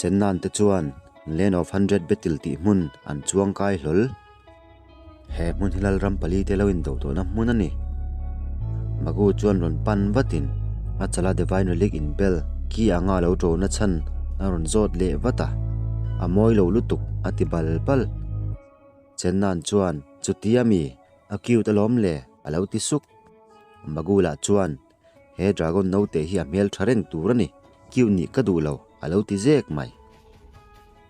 Chennan te chuan Land of Hundred Battle tih hmun an chuang kai hlawl. He hmun hi Lalram pali te lo indo tawhna hmun a ni. Magu chuan rawn pan vatin a chala Divine Relic inbel ki anga a lo ṭona chhan a rawn zawt leh vat a, a mawi lo lutuk a ti bal bal. Chennan chuan, Chutia mi, a cute alawm le, a lo ti suk. Magu lah chuan, He dragon naute hi a hmel tha reng tur a ni, cute nih ka duh lo, a lo ti zek mai.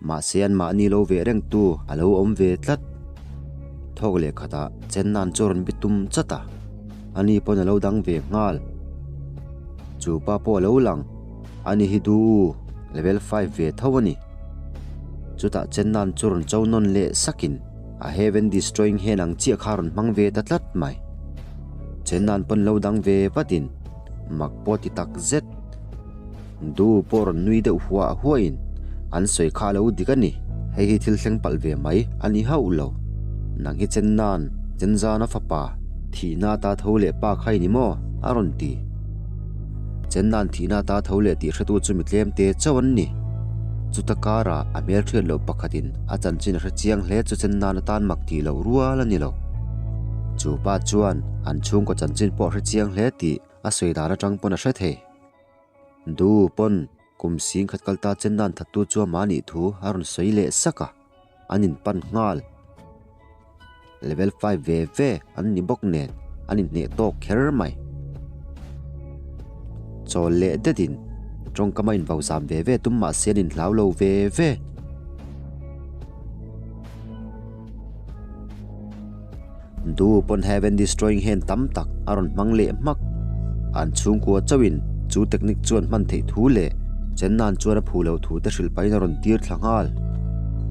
Mahse an mahni lo veh reng tu a lo awm ve tlat. Thawk leh khatah Chennan chu a rawn bi tum chat a, ani pawn a lo dang ve nghal. Chu pa pawh a lo lang, ani hi du level five ve tho a ni. Chutah Chennan chu rawn cho nawn leh sakin a heaven destroying hand ang chiah kha a rawn hmang ve ta tlat mai. Chennan pawn lo dang ve vatin mak pawh ti tak zet. Du pawh rawn nui deuh huah huahin an sawi kha a lo dik a ni. Hei hi thil thleng palh ve mai a ni hauh lo. Nang hi Chennan, Chenzana fapa, thihna ata tho leh pa kha i ni maw? a rawn ti. Chennan thihna ata tho leh tih hretu chu mi tlem te chauh an ni. Chuta karah a hmelhriat loh pakhatin a chanchin a hre chiang hle chu Chennan atan mak tih loh rual a ni lo. Chu pa chuan an chhungkaw chanchin pawh a hre chiang hle tih a sawi dan atang pawn a hre thei. Du pawn kum sing khat kal ta chen nan thattu chu amah nih thu a rawn sawi leh sak a, an inpan nghal. Level five ve ve an ni bawk nen an inhneh tawk kher mai. Chawl leh detin tawngkam a invo zam ve ve tum mahse an inhlau lo ve ve. Du pawn Heaven Destroying Hand tam tak a rawn hmang leh hmak. An chhungkua chauhin chu technique chuan hman theih thu leh Chennan chuan a phu lo thu te hrilh pahin a rawn tir thla nghal.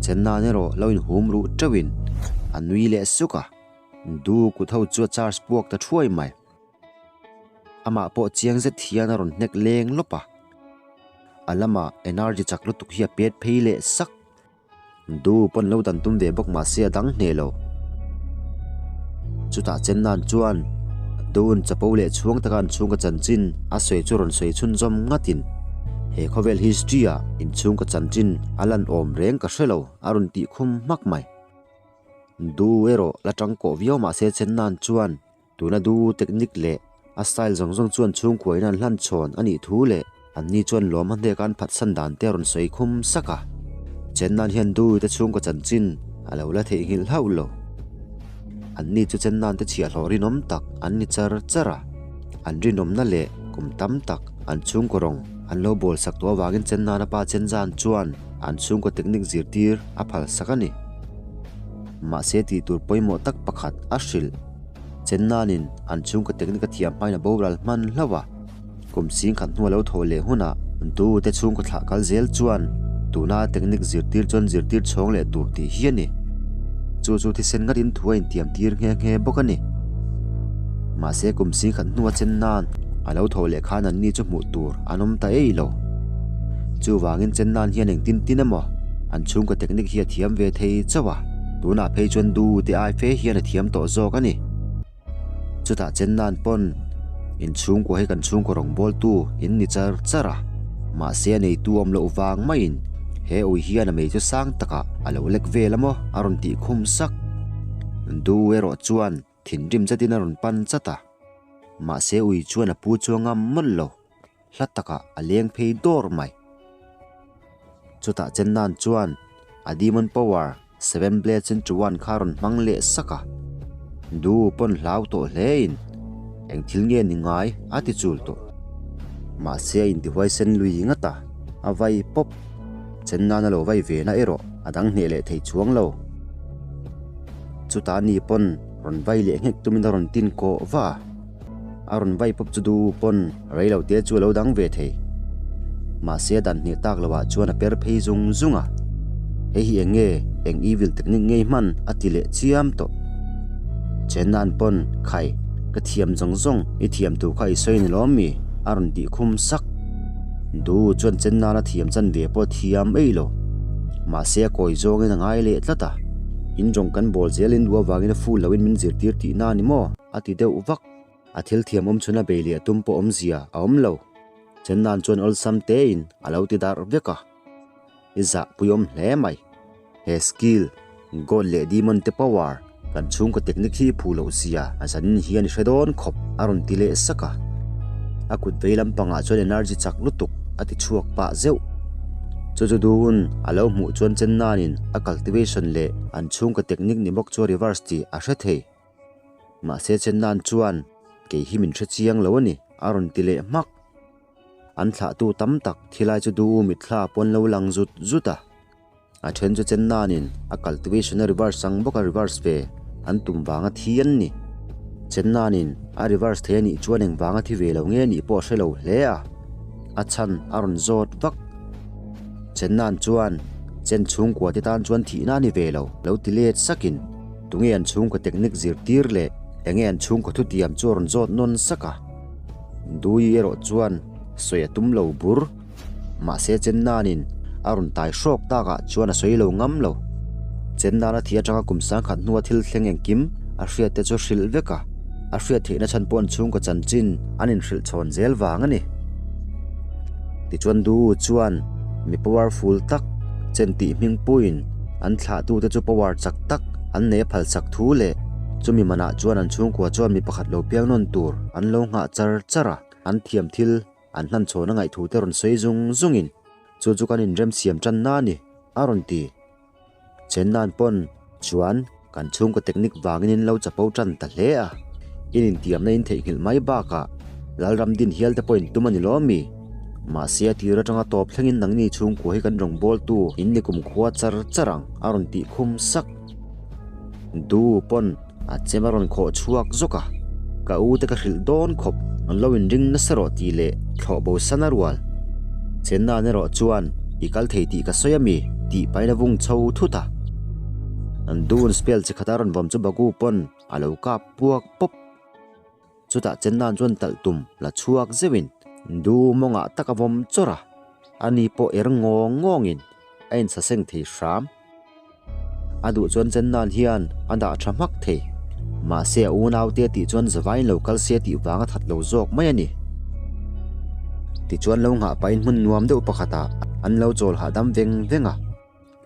Chennan erawh lo inhum ruh teuhin a nui leh suk a, Du kut ho chu a charge puak ta thuai mai. Amah pawh chiang zet hian a rawn hnek leng lawp a, a lamah energy chak lutuk hi a pet phei leh sak. Du pawn lo dan tum ve bawk mah se a dang hneh lo. Chutah Chennan chuan Dun chapo leh chhuang taka an chhungka chanchin a sawi chu rawn sawi chhunzawm ngatin he khawvel history ah inchhungka chanchin a lan awm reng ka hre lo a rawn tih khum hmak mai. Du erawh la tangkawh viau mah se Chennan chuan Tuna du technique leh a style zawng zawng chuan chhungkuain an hlan chhawn a nih thu leh anni chuan lawm a hneka an phatsan dan te a rawn sawi khum sak a. Chennan hian du te chhungkaw chanchin a lo la theihnghilh hlauh lo. Anni chu Chennan te chhiahhlawh rinawm tak an ni char char a, an rinawmna leh kum tam tak an chhungkaw rawng an lo bawl sak tawh avangin Chennana pa Chenzan chuan an chhungkaw technique zirtir a phal sak a ni. Mahse tih tur pawimawh tak pakhat a hrilh. Chennanin an chhungkaw technique a thiam hmain a boral hman hlauh a, kum sing khat hnua lo thawh leh hunah tute chhungkaw thlah kal zel chuan tuna technique zirtir chuan zirtir chhawng leh tur tih hi a ni. Chu chu thisen ngat in thu a intiam tir nghe nghe bawk a ni. Mahse kum sing khat hnua Chennan a lo thawh leh khan anni chu hmuh tur an awm ta ei lo. Chuvangin Chennan hian engtin tin emaw an chhungkaw technique hi a thiam ve thei chauh a. Tunah phei chuan du te ai fe hian a thiam tawh zawk a ni. Chutah Chennan pawn inchhungkua hi kan chhungkaw rawngbawltu in ni char char a, mahse a neitu awm loh vang maiin he ui hian a mei chu sang takah a lo lek vel a maw a rawn tih khum sak. Du erawh chuan thinrim zetin a rawn pan chat a, mahse ui chuan a pu chu a ngam mawlh lo, hla takah a leng phei dawr mai. Chutah Chennan chuan a Demon Power Seven Blades in Chuan kha rawn hmang leh sak a, Du pawn hlau tawh hlein eng thil nge ni ngai a ti chul tawh. Mahse a intihuaisen lui ngat a, a vai pawp. Chennan a lo vai ve na erawh a dang hneh leh thei chuang lo. Chutah ni pawn rawn vai leh nghek tumin a rawn tin kawh va a. A rawn vai pawp chu du pawn rei lo te chu a lo dang ve thei. Mahse a dan hneh tak loah chuan a per phei zung zung a. Hei hi eng nge, eng evil technique ngei hman a ti leh chiam tawh. Chennan pawn, Khai, ka thiam zawng zawng, i thiam tur kha i sawi ni lawm mi? a rawn tih khum sak. Du chuan Chennan a thiam chan ve pawh thiam ei lo. Mahse a kawi zawngin a ngai leh tlat a. In rawng kan bawl zelin du avangin a full loin min zirtir tihna a ni maw? A ti deuh vak. A thil thiam awm chhun a bei leh a tum pawh awmzia a awm lo. Chennan chuan awlsam tein a lo ti darh vek a. I zahpuiawm hle mai. He skill, God leh Demon te power, kan chhungkaw technique hi phu loh zia a zanin hian i hre dawn khawp a rawn ti leh sak a. A kut vei lampangah chuan energy chak lutuk a ti chhuak pah zeuh. Chu chu duhun a lo hmuh chuan Chennanin a cultivation leh an chhungkaw technique ni bawk chu a reverse tih a hre thei. Mahse Chennan chuan kei hi min hre chiang lo a ni a rawn ti leh hmak. An thlahtu tam tak thilai chu duh mitthla pawn lo lang zut zut a. A then chu Chennanin a cultivation a reverse ang bawk a reverse ve an tum vanga thi an ni. Chennanin a reverse thei a nih chuan eng vanga thi ve lo nge nih pawh a hre lo hle a. A chhan a rawn zawt vak. Chennan chuan Chen chhungkua te tan chuan thihna a ni ve lo, lo ti let sakin tunge an chhungkaw technique zirtir leh enge an chhungkaw thutiam chu a rawn zawt nawn sak a. Dui erawh chuan sawi a tum lo bur. Mahse Chennanin a rawn tai hrawk takah chuan a sawi lo ngam lo. Chennan a thi atanga kum sangkhat hnua thil thleng engkim a hriat te chu hrilh vek a, a hriat theihna chhan pawh an chhungkaw chanchin an inhrilh chhawn zel vang a ni. Tichuan Du chuan mi powerful tak Chen tih hming puiin an thlahtute chu power chak tak an nei a phalsak thu leh chumi manah chuan an chhungkua chuan mi pakhat lo piang nawn tur an lo nghah char char a, an thiam thil an hlan chhawn a ngaihthu te rawn sawi zung zungin chu chu kan inrem siam tan na a ni a rawn ti. Chen nan pawn chuan kan chhungkaw technique vangin in lo chapo tan ta hle a, in intiamna in theihnghilh mai bakah Lalram din hial te pawh in tum a ni lawm mi? Mahse a tir atanga tawp thlengin nangni chhungkua hi kan rawngbawltu in ni kumkhua char char ang a rawn tih khum sak. Du pawn a chem a rawn khawh chhuak zawk a, ka u te ka hrilh dawn khawp an lo inring nasa rawh tih leh thlawh bo san a rual. Chennan erawh chuan i kal thei tih ka sawi a mi tih pain a vung chho thut a. An dun spell chi khat a rawn vawm chu Bagu pawn a lo kap puak pawp. Chutah Chennan chuan talh tum la chhuak zeuhin du mawngah tak a vawm chawrh a, ani pawh er ngawng ngawngin a insaseng thei hram. A duh chuan Chennan hian a dah tha hmak thei. Mahse a unaute tih chuan zavain lo kal se tih vang a that lo zawk mai a ni. Tichuan lo nghah pahin hmun nuam deuh pakhatah an lo chawl hahdam veng veng a.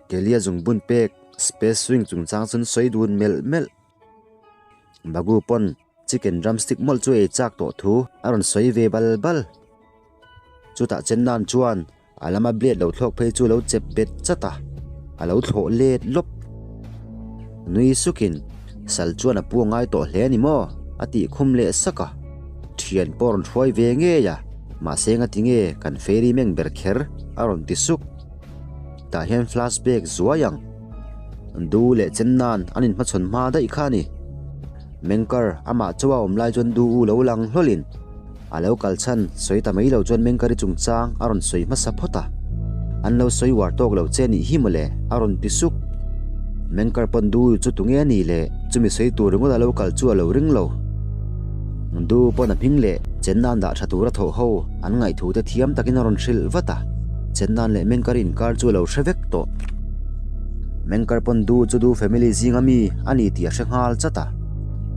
Kelia zungbun pek space swing chungchang chuan sawi dun melh melh. Bagu pawn chicken drumstick mawlh chu ei chak tawh thu a rawn sawi ve bal bal. Chutah Chennan chuan a lama blade lo thlawk phei chu a lo chep bet chat a, a lo thlawh let lawp. Nui sukin sal chuan a pu a ngai tawh hle a ni maw? a tih khum leh sak a. Thian pawh a rawn hruai ve ngei a, mahse ngati nge kan fairy meng ber kher a rawn ti suk. Tah hian flashback zuai ang. Du leh Chennan an inhmachhawn hma daih kha a ni. Mengkar amah chaw a awm lai chuan Du u lo lang hlawlin a lo kal chhan sawi ta mai lo chuan Mengkari chungchang a rawn sawi hmasa phawt a. An lo sawi uar tawk lo che nih hi mawle a rawn ti suk. Mengkar pawn Du u chu tunge a ni le chumi sawi tur ringawt a lo kal chu a lo ring lo. Du pawn a hming leh Chennan dah tha tura thawh ho an ngaihthu te thiam takin a rawn hrilh vat a. Chennan leh Mengkari inkar chu a lo hre vek tawh. Mengkar pawn Du chu Du family zinga mi a ni tih a hre nghal chat a.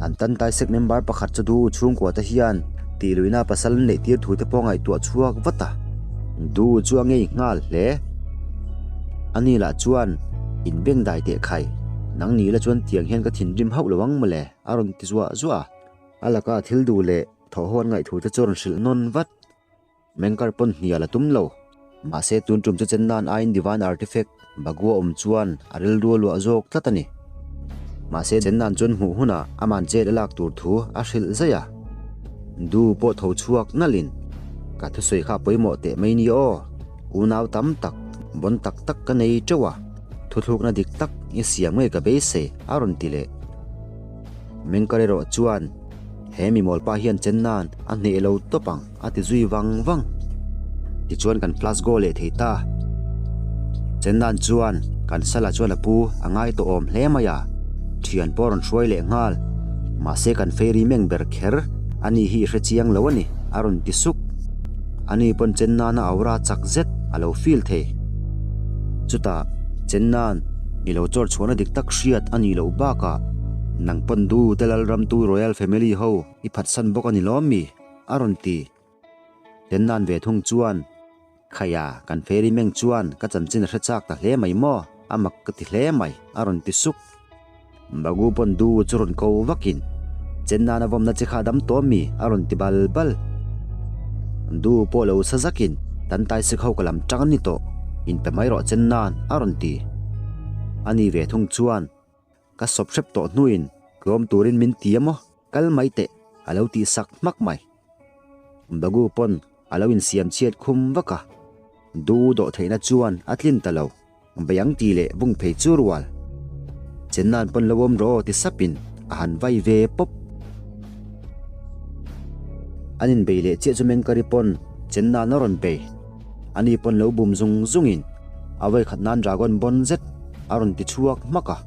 An tan taisek member pakhat chu Du chhungkua te hian tih luihna pasal an neih tir thu te pawh ngaihtuah chhuak vat a. Du chu a ngei nghal hle. Ani lah chuan inbeng dai teh khai, nang ni la chuan tiang hian ka thinrim hauh lo ang mawle a rawn ti zuah zuah a. A laka thil duh leh thawhhaw an ngaihthu te chu a rawn hrilh nawn vat. Mengkar pawn hnial a tum lo. Mahse tun tum chu chen nan aiin Divine Artifact Bagua awm chuan a rilru a luah zawk tlat a ni. Mahse chen nan chuan hmuh hunah aman chet a lak tur thu a hrilh zaih a. Du pawh tho chhuak nalhin, Ka thusawi kha pawimawh teh mai ni aw. Unau tam tak, bawn tak tak ka nei teuh a. Thuthlukna dik tak i siam ngei ka beisei a rawn ti leh. Mengkar erawh chuan he mimawlpa hian chen nan a hneh lo tawp ang. A ti zui vang vang. Tichuan kan flash go leh thei ta. Chennan chuan kan sala chuan a pu a ngai tawh awm hle mai a, thian pawh a rawn hruai leh nghal. Mahse kan fairy meng ber kher a ni hi i hre chiang lo a ni, a rawn ti sup. Ani pawn Chennana aura chak zet a lo feel thei. Chutah Chennan i lo chawr chhuahna dik tak hriat a nih loh bakah nang pawn du te Lalramtu Royal Family ho i phatsan bawk a ni lawm mi? A rawn ti. Lennan ve thung chuan. Khaia, kan Fairy Meng chuan ka chanchin a hre chak ta hle mai maw? A mak ka ti hle mai, a rawn ti sup. Bagu pawn du chu rawn ko vakin, Chen nana vawmna che kha dam tawh mi? a rawn ti bal bal. Du pawh lo sa zakin, Tan tai sik ho ka lam tang a ni tawh, inpe mai rawh Chen nan, a rawn ti. Ani ve thung chuan, Ka sawp hrep tawh hnuin tlawm turin min ti a maw? Kal mai teh, a lo tih sak hmak mai. Bagu pawn a lo insiam chhiat khum vak a, du dawh theihna chuan a tlin ta lo. Beiang ti leh vung phei chu rual. Chenna'n pawn lo awm rawh ti sapin a han vai ve pawp. An inbei leh chiah chu Mengkari pawn Chenna'n a rawn bei. Ani pawn lo bum zung zungin a vawikhat nan dragon bawn zet a rawn ti chhuak hmak a.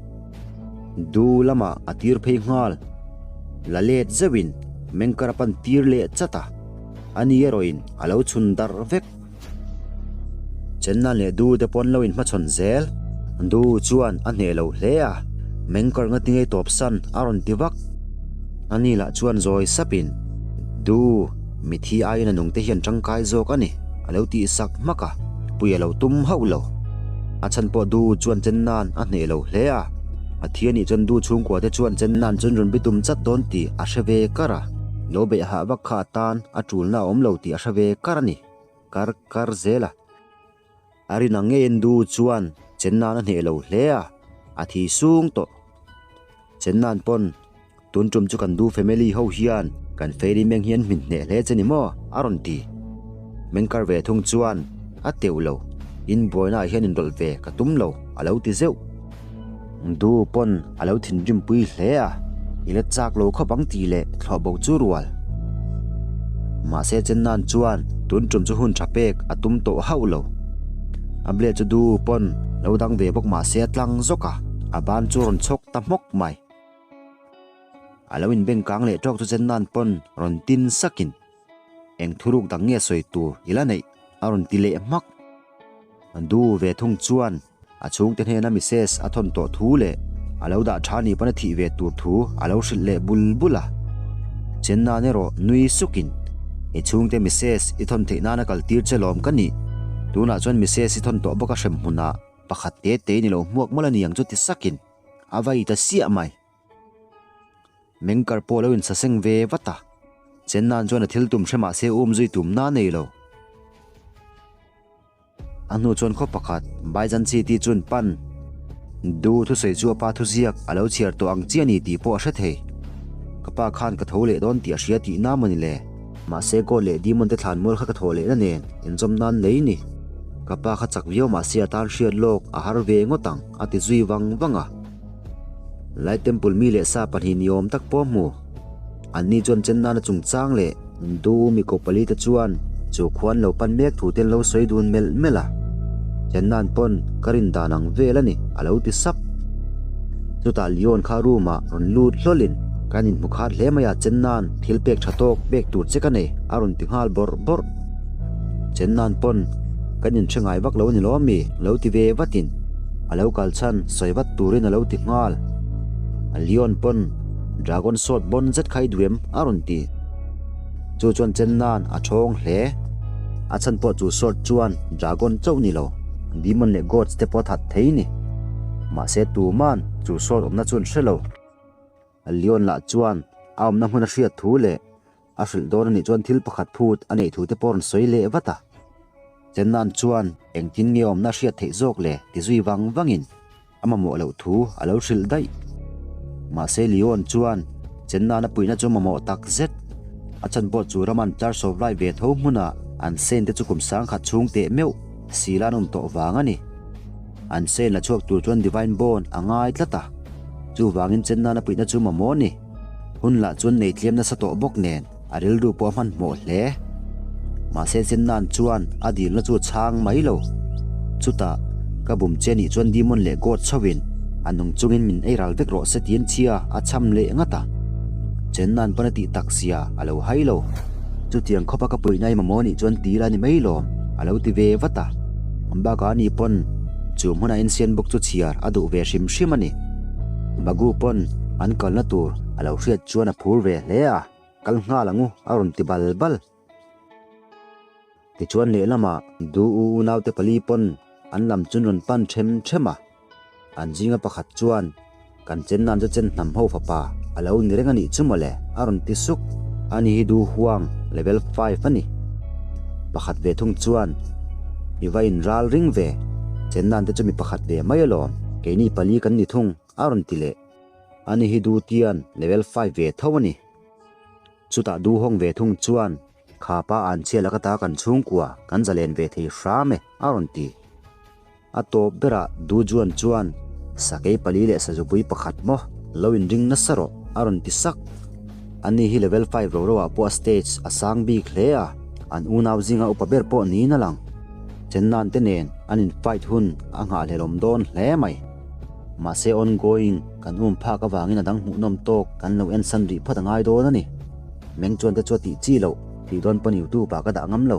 Du lamah a tir phei nghal. La let zeuhin Mengkar a pan tir leh chat a, ani erawhin a lo chhun darh vek. Chenna leh Du te pawn lo inhmachhawn zel. Du chuan a hneh lo hle a, Mengkar nga tingei tawp san a rawn ti vak. Ani lah chuan zawi sapin, Du, mithi aiin a nungte hian tangkai zawk a ni, a lo tih sak hmak a, pui a lo tum hauh lo. A chhan pawh Du chuan Chenna'n a hneh lo hle a, a thi anih chuan Du chhungkua te chuan Chenna'n chuan rawn bitum chat dawn tih a hre ve kar a, lo beih hah vak kha atan a tulna a awm lo tih a hre ve kar a ni. Kar kar zel a. A rin ang ngeiin Du chuan Chenna'n a hneh lo hle a, a thi sung tawh. Chenna'n pawn, Tun tum chu kan Du family ho hian kan Fairy Meng hi an hmin hneh hle che ni maw? a rawn ti. Meng kar ve thung chuan, A teuh lo, in buainaah hian inrawlh ve ka tum lo, a lo ti zeuh. Du pawn a lo thinrim pui hle a, i la chak lo khawp ang tih leh thlawh bo chu rual. Mahse Chennan chuan tun tum chu hun tha pek a tum tawh hauh lo. A blade chu Du pawn lo dang ve bawk mahse a tlang zawk a, a ban chu rawn chhawk ta hmawk mai. A lo inbeng kang leh tawk chu Chennan pawn rawn tin sakin, Eng thuruk dang nge sawi tur i la neih? a rawn ti leh hmak. Du ve thung chuan a chhungte hnena Mises a thawn tawh thu leh a lo dah tha ni pawn a thih ve tur thu a lo hrilh leh bul bul a. Chenna'n erawh nui sukin, I chhungte Mises i thawn theih nana kal tir che lawm ka nih. Tunah chuan Mises i thawn tawh bawk a hrem hmunah pakhat te te in i lo hmuak mawlh a ni ang chu ti sakin a vai ta siah mai. Mengkar pawh lo insaseng ve vat a, Chenna'n chuan a thil tum hre mahse um zui tumna a nei lo. A hnu chuan khaw pakhat, Baijan City chuan pan Du thusawi chu a pa thuziak a lo chhiar tawh ang chiah a ni tih pawh a hre thei. Ka pa khan ka tho leh dawn tih a hria tihna maw ni le? Mahse God leh Demon te thlan mual kha ka thawh lehna nen inzawm nan nei ni. Ka pa kha chak viau mahse a tan hriat lawk a har ve ngawt ang a ti zui vang vang a. Lai Temple mi leh sa pahnih ni awm tak pawh hmu. Anni chuan Chennana chungchang leh Du mi ko pali te chuan chu khuan lo pan mek thu te an lo sawi dun melh melh a. Chennan pawn ka rin dan ang vel a ni a lo ti sap. Chutah Leon kha room ah rawn lut hlawlin kan inhmu khat hle mai a Chennan thil pek tha tawk pek tur che ka nei a rawn ti nghal bawrh bawrh. Chennan pawn kan inhre ngai vak lo a ni lawm mi lo ti ve vatin a lo kal chhan sawi vat turin a lo ti nghal. Leon pawn Dragon sword bawn zet kha i duh em? a rawn ti. Chu chuan Chennan a thawng hle. A chhan pawh chu sword chuan dragon chauh ni lo, demon leh gods te pawh a that thei ni. Mahse tuman chu sword awmna chu an hre lo. Leon lah chuan a awmna hmun a hriat thu leh a hrilh dawn anih chuan thil pakhat phut a neih thu te pawh a rawn sawi leh vat a. Chennan chuan engtin nge awmna a hriat theih zawk le ti zui vang vangin a mamawh loh thu a lo hrilh daih. Mahse Leon chuan Chennan a puihna chu mamawh tak zet. A chan pawh chu Raman Church of Life ve tho hmunah an sen te chu kum sangkhat chhung teh meuh sila an awm tawh vang a ni. An sen la chhuak tur chuan Divine Bond a ngai tlat a, chuvangin Chennan a puihna chu mamawh a ni. Hun lah chuan nei tlem nasa tawh bawk nen a rilru pawh a hmanhmawh hle. Mahse Chennan chuan a dilna chu a chhang mai lo. Chutah, ka bum che nih chuan Demon leh God chhoin a nung chungin min ei ral vek rawh se tiin chhia a chham leh ngat a. Chennan pawn a tih tak sia a lo hai lo. Chutiang khawpa ka puihna i mamawh nih chuan ti la ni mai lawm, a lo ti ve vat a. Bakah ani pawn chu hmuna insian bawk chu chhiar a duh ve hrim hrim a ni. Bagu pawn an kalna tur a lo hriat chuan a phur ve hle a, kal nghal ang u a rawn ti bal bal. Tichuan lehlamah Du u unaute pali pawn an lam chu an rawn pan them them a. An zinga pakhat chuan, Kan chennan chu chen hnam ho fapa a lo ni reng a nih chu mawle, a rawn ti suk. Ani hi Du Huang level five a ni. Pakhat ve thung chuan, I va inral ring ve, chennan te chu mi pakhat ve mai alawm, keini pali kan ni thung, a rawn ti leh. Ani hi Du Tian level five ve tho a ni. Chutah Du Hawng ve thung chuan, Kha pa an chhia laka ta kan chhungkua kan zalen ve thei hram e, a rawn ti. A tawp berah Du Juan chuan, Sakei pali leh sazupui pakhat maw, lo inring nasa rawh, a rawn ti sak. Ani hi level five ro roah pawh a stage a sang bik hle a, an unau zinga upa ber pawh niin a lang. Chennan te nen an in fight hun a nghahhlelawm dawn hle mai. Mahse ongoing kan um phak avangin a dang hmuhnawm tawk kan lo ensan rih phawt a ngai dawn a ni. Meng chuan te chu a tih chi loh, tih dawn pawn youtube ah ka dah ngam lo.